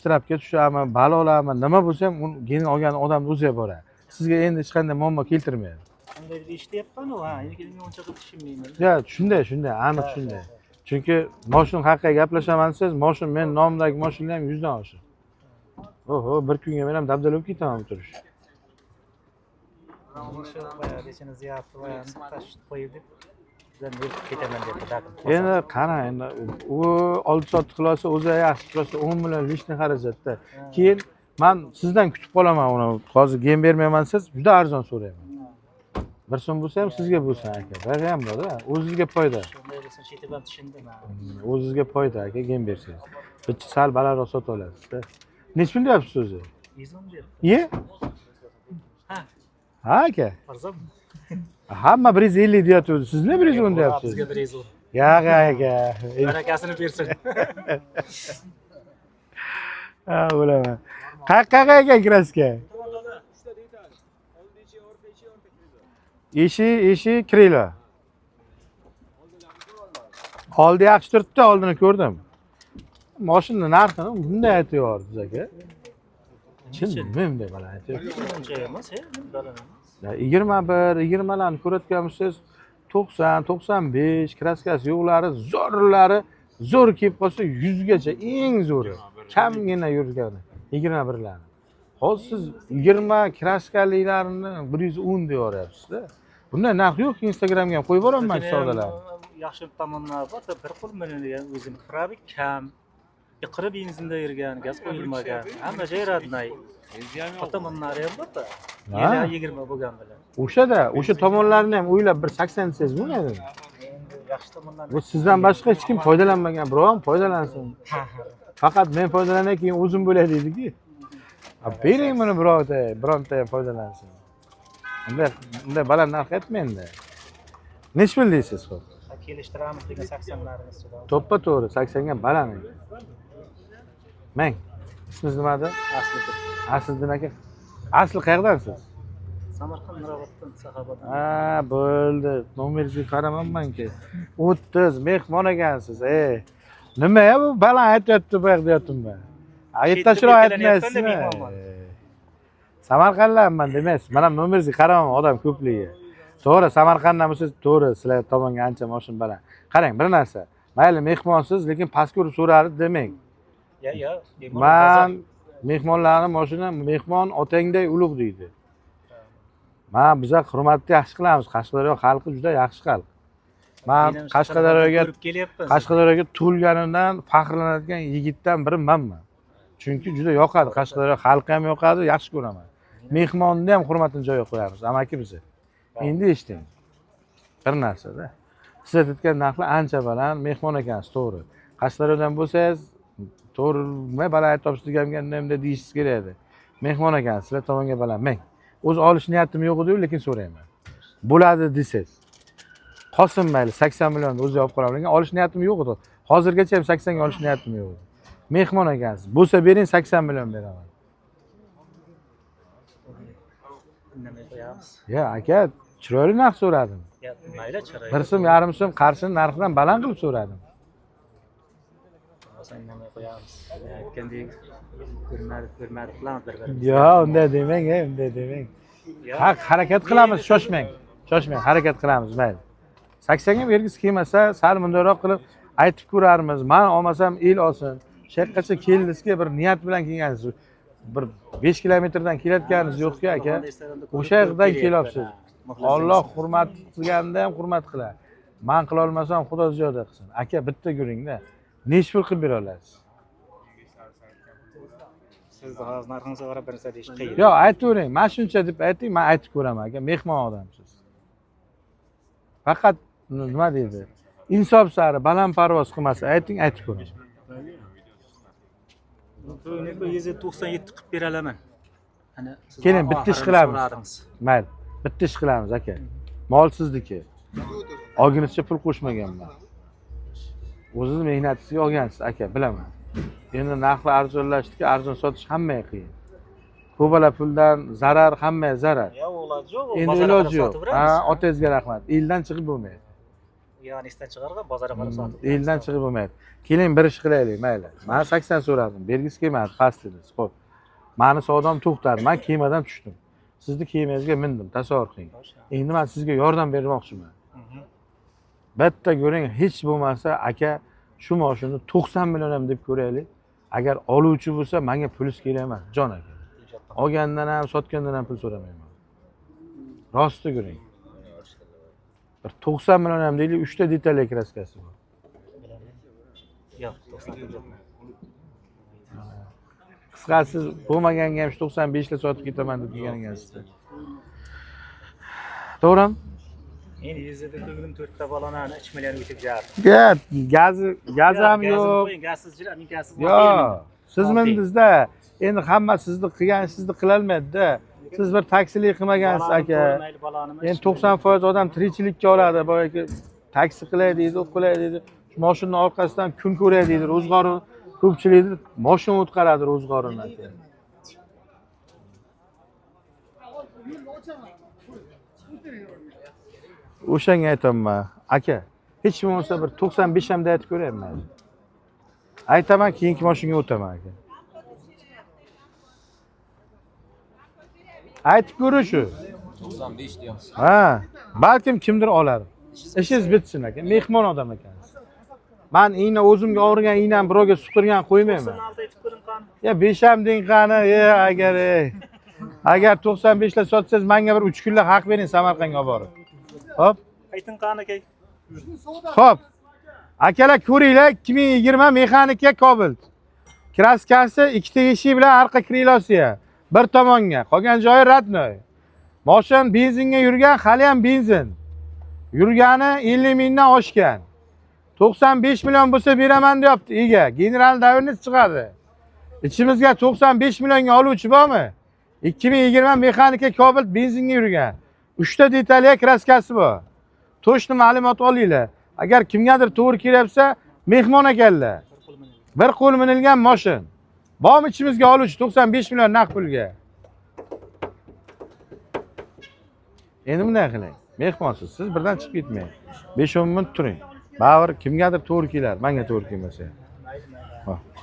Shtrafga tushadimi, balolarmi, nima bo'lsa ham uni gen olgan odamni o'ziga boradi. Sizga endi hech qanday muammo keltirmaydi. Unday deb eshityapman u, ha, lekin men uncha qilib tushunmayman. Ya, shunday, shunday, aniq shunday. Chunki moshin haqida gaplashaman desangiz, moshin men nomimdagi moshinlar ham 100 dan oshiq. Oho, bir kunga men ham dabdala bo'lib ketaman bu turish. Shu boya nechini ziyorat qilib, tashib qo'yib deb bizlar yurib ketaman deb dadim. Endi qarang, endi u oldi sotdi qilolsa o'zi yaxshi, просто 10 million лишний xarajatda. Keyin man sizdan kutib qolaman uni. Hozir gen bermayman desangiz, juda arzon so'rayman. 1 so'm bo'lsa ham sizga bo'lsin aka. Boyag'i ham bor-da, o'zizga foyda. Shunday desa chetib ham tushundim ha. O'zizga foyda aka, gen bersangiz. Bitta sal balandroq sota olasiz-da. Nechi pul deyapsiz o'zi? 110 deb. Iye? Ha, Ha aka. arzon. Hamma 150 deyotgandi. Siz nima 110 deyapsiz? Bizga 110. Yo'q aka. Barakasini bersin. Ha, bo'laman. Qayerqa ekan kraska? Eshik, krilo. Oldi yaxshi turibdi, oldini ko'rdim. Moshinni narxini bunday aytib yubordi aka. Chin, nima bunday baland aytyapti? Uncha emas, he, baland emas. Ya, 21, 20larni ko'rayotgan bo'lsangiz, 90, 95, kraskasi yo'qlari, zo'rlari, zo'r kelib qolsa 100 gacha eng zo'ri. Kamgina yurgani 21larni. Hozir siz 20 kraskalilarini 110 deb yuboryapsiz-da. Bunday narx yo'q, Instagramga ham qo'yib yuboraman Lekin, savdolarni. Yaxshi tomonlari bor, bir qo'l minilgan, o'zim пробег kam. Iqri benzinda yurgan, gaz qo'yilmagan. Hamma joy родной. Tomonlari ham bor-da. Ha. Yana 20 bo'lgan bilan. O'sha-da, o'sha tomonlarini ham o'ylab bir 80 desangiz bo'lmaydi. Endi yaxshi tomonlari. Bu sizdan boshqa hech kim foydalanmagan, birov ham foydalansin. Faqat men foydalanay, keyin o'zim bo'lay deydi-ki. Bering buni birovta, bironta ham foydalansin. Unday baland narx aytmang-da. Nechi pul deysiz xo'p? Kelishtiramiz degan 80larimiz ustida. To'ppa to'g'ri, 80 ga baland. Mang. Ismingiz nima edi? Asliddin. Asliddin aka. Asli qayerdansiz? Samarqand Nuroboddan, Saxobatdan. Ha, bo'ldi. Nomeringizga qaramanmanki. 30 mehmon ekansiz. Ey. Nima ya bu baland aytyapti bu yoqda deyaptim-man. Ayttashiroq aytmaysizmi? Mehmonman. Samarqanddanman demaysiz. Men ham nomeringizga qaraman odam ko'pligi. To'g'ri, Samarqanddan bo'lsangiz, to'g'ri, sizlar tomonga ancha moshin baland. Qarang, bir narsa. Mayli mehmonsiz, lekin pastga urib so'radi demang. Ya, ya. Man mehmonlarni moshina mehmon otangday ulug' deydi. Man biza hurmatni yaxshi qilamiz. Qashqadaryo xalqi juda yaxshi xalq. Man Qashqadaryoga tug'ilganimdan faxrlanadigan yigitdan biri manman. Chunki juda yoqadi, Qashqadaryo xalqi ham yoqadi, yaxshi ko'raman. Mehmonni ham hurmatini joyiga qo'yamiz, amaki biza. Endi eshiting. Bir narsada. Siz aytgan narxlar ancha baland, mehmon ekansiz, to'g'ri. Qashqadaryodan bo'lsangiz, to'g'ri, nima baland aytyapsiz deganga bunday deyishingiz kerak edi. Mehmon ekansiz, sizlar tomonga baland. Meng o'zi olish niyatim yo'q edi, lekin so'rayman. Bo'ladi desangiz. Qolsin mayli, 80 millionni o'zi olib qolaman, lekin olish niyatim yo'q edi. Hozirgacha ham 80 ga olish niyatim yo'q edi. Mehmon ekansiz. Bo'lsa bering, 80 million beraman. Indamay qo'yamiz. Ya aka, chiroyli narx so'radim. Ya, mayli, chiroyli. 1 so'm, yarim so'm qarshini narxidan baland qilib so'radim. Indamay qo'yamiz. Aytgandek, hurmat qilamiz bir-birimizga. Yo, unday demang, unday demang. Ha, harakat qilamiz, shoshmang. Shoshmang, harakat qilamiz, mayli. 80 ga bergisi kelmasa, sal bundayroq qilib aytib ko'rarmiz. Men olmasam el olsin. Shu yoqqacha keldingizki, bir niyat bilan kelgansiz. Bir 5 kilometrdan kelayotganingiz yo'qki aka. O'sha yoqdan kelyapsiz. Alloh hurmat qilganda ham hurmat qiladi. Men qila olmasam Xudo ziyoda qilsin. Aka, bitta ko'ringda. Nechi pul qilib bera olasiz? Siz hozir narxingizga qarab bir narsa deyish qiyin. Yo'q, aytavering. Men shuncha deb ayting, men aytib ko'raman aka, mehmon odamsiz. Faqat nima deydi? Insof sari baland parvoz qilmasa ayting, aytib ko'raman. Buni 197 qilib bera olaman. Ana siz Keling, bitta ish qilamiz. so'radingiz. Mayli, bitta ish qilamiz aka. Mol sizniki. Olgunizcha pul qo'shmaganman. O'zingiz mehnatingizga olgansiz aka, bilaman. Endi narxlar arzonlashdiki, arzon sotish hammaga qiyin. Ko'pala puldan zarar, hammaga zarar. Ya, iloji yo'q. Endi iloji yo'q. Ha, otangizga rahmat. Eldan chiqib bo'lmaydi. Yani esdan chiqargan, bozorga qarab sotib. Eldan chiqib bo'lmaydi. Keling, bir ish qilaylik, mayli. Man 80 so'radim, bergisi kelmadi, past dedingiz. Xo'p. Mani savdom to'xtadi, man kemadan tushdim. Sizni kemangizga mindim, tasavvur qiling. Endi man sizga yordam bermoqchiman. Bitta ko'ring, hech bo'lmasa aka, shu moshinani 90 million ham deb ko'raylik. Agar oluvchi bo'lsa, menga pulisi kerak emas, jon aka. Olgandan ham, sotgandan ham pul so'ramayman. Rosti ko'ring. Bir 90 million ham deylik, 3 ta detal краска si bor. Yo'q, 90 yo'q. Qisqasi, bo'lmaganga ham shu 95 ta sotib ketaman deb kelgan ekansizda. To'g'rimi? Endi yuzida ko'nglim to'rtta bolani 3 million o'tib jar. Ya, gazi, gazi ham yo'q. Qo'ying, gazsiz jira, men gazsiz. Yo'q. Siz mindingizda. Endi hamma sizni qilgan sizni qilolmaydi-da. Siz bir taksilik qilmagansiz aka. Endi 90% odam tirikchilikka oladi, boyagi taksi qilay deydi, u qilay deydi. Shu moshinani orqasidan kun ko'ray deydi, ro'zg'ori ko'pchilikni moshin o'tqaradi ro'zg'orini aka. O'shanga aytaman, aka, hech bo'lmasa bir 95 ham aytib ko'rayapman. Aytaman, keyingi moshinga o'taman aka. Aytib ko'ring shu. 95 deyapsiz. Ha, balkim kimdir olar. Ishingiz bitsin aka, mehmon odam ekansiz. Man igna o'zimga og'rigan ignani birovga suqtirgan qo'ymayman. 96 aytib ko'ring qani. Ya 5 ham deng qani, e agar ey. Agar 95 la sotsangiz menga bir 3 kunlik haq bering Samarqandga olib borib. Hop. Ayting qani aka. Xo'p. Akalar ko'ringlar, 2020 mexanika Cobalt. Краска si ikkita eshik bilan orqa krilosi bir tomonga, qolgan joyi родной. Moshin benzinga yurgan, hali ham benzin. Yurgani 50 mingdan oshgan. 95 million bo'lsa beraman deyapti ega. General доверенность chiqadi. Ichimizga 95 millionga oluvchi bormi? 2020 mexanika Cobalt benzinga yurgan. 3 ta detaliya краска si bor. Точно ma'lumot olinglar. Agar kimgadir to'g'ri kelyapsa, mehmon ekanlar. Bir qo'l minilgan moshin. Bormi ichimizga oluvchi 95 million naqd pulga? Endi bunday qiling. Mehmonsiz, siz birdan chiqib ketmang. 5-10 minut turing. Baribir kimgadir to'g'ri keladi, menga to'g'ri kelmasa ham.